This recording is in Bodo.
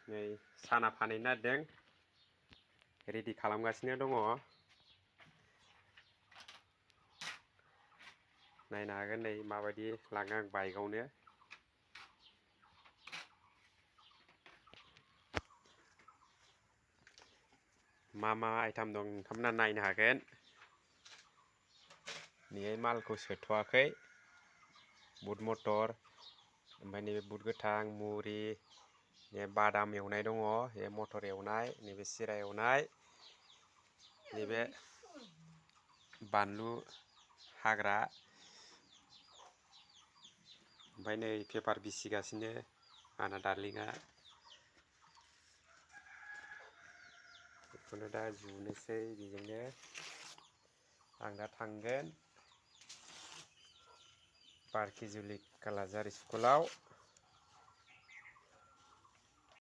नै साना फानहैनो नागिरदों रेडि खालामगासिनो दङ नायनो हागोन नै माबायदि लाङो आं बाइकआवनो मा आइटेम दं नोंथांमोना नायनो हागोन नैहाय मालखौ सोथ'वाखै बुट मटर ओमफ्राय नैबे बुट गोथां मुरि बादाम एवनाय दङ बे मटर एवनाय नैबे सिरा एवनाय नैबे बानलु हाग्रा ओमफ्राय नै पेपार बिसिगासिनो आंना डार्लिंआ बेखौनो दा जुनोसै बेजोंनो आं दा थांगोन बारकिजुलि कालाजार स्कुलाव